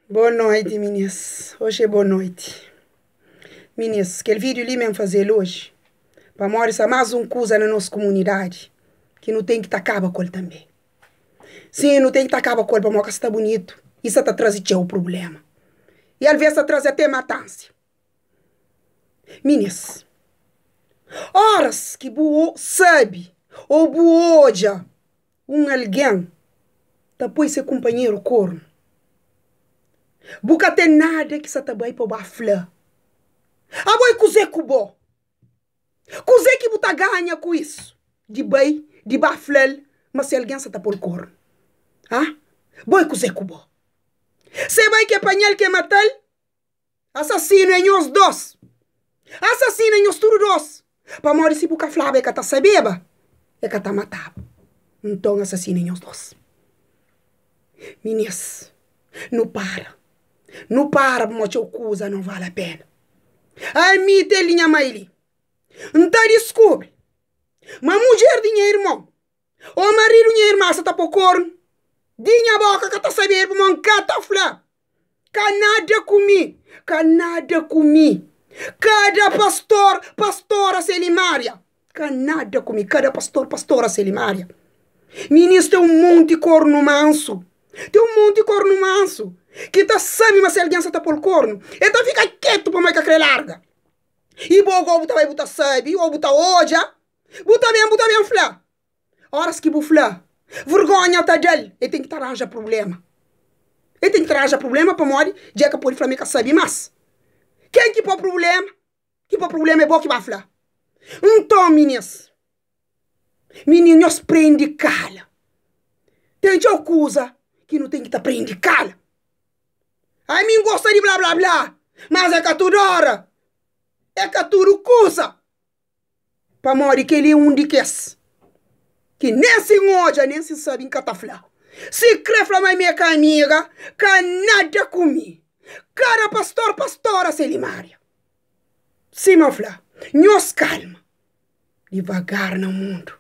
Boa noite, minis. Hoje é boa noite. Minis, kel vídeo li men fazel hoje pamodi sa más un kuza na nos komunidadi ki nu ten ki ta kaba ku el tanbê. Sim, nu ten ki ta kaba ku el pamodi ka sta bunitu i sa ta traze txeu prubléma. I alvês ta traze até matansia. Minis, óras ki bu sabe ô bu odja un algen ta poi se kunpanheru kornu, bu ka ten nada ki sa ta bai pa bu ba fla, Abo é kuzê ku bo? Kuzê ki bu ta ganha ku isu di bai di ba fla-l ma se algen sa ta pô-l kornu? Ha? Bo é kuzê ku bo? Se bai ke panha-l ke mata-l? Asasinu é nhos dos. Asasinu é nhos tudu dos. Pamodi si bu ka flaba e ka ta sabeba, e ka ta mataba. Nton asasinu é nhos dos. Minis, nu para. Nu para pamodi txeu kuza não vale a pena. Ami te li nha mai li, N ta diskubri ma mudjer di nha irmon Ô maridu nha irma sa ta pô kornu di nha boka ka ta sabedu pamodi N ka ta fla ka nada ku mi ka nada ku mi kada pastor pastora se limária ka nada ku mi kada pastor pastora se limária Minis ten un monti kornu mansu ten un monti kornu mansu ki ta sabe ma si algen sa ta pô-l kornu el ta fika ketu pamodi el ka kre larga i bo gosi bu ta bai bu ta sabe ô bu ta odja Bu ta ben, bu ta ben fla. Óras ki bu fla, vergónha ta da-l, el ten ki ta ranja prubléma. El ten ki ta ranja prubléma pamodi dja el ka pode fla ma el ka sabe más. Ken ki pô prubléma? Ki pô prubléma é bo ki ba fla. Nton, minis, minis, nhos prende kala. Ten txeu kuza ki nu ten ki ta prende kala. Ami N gosta di bla bla bla, mas é ka tudu óra, é ka tudu kuza. Pamodi kel-li é un di kes ki nen si N odja nen si N sabe N ka ta fla. Si krê fla ma mi é ka amiga, ka nada ku mi. Kada pastor, pastora se limária. Sima N fla, nhos kalma. Divagar na mundu.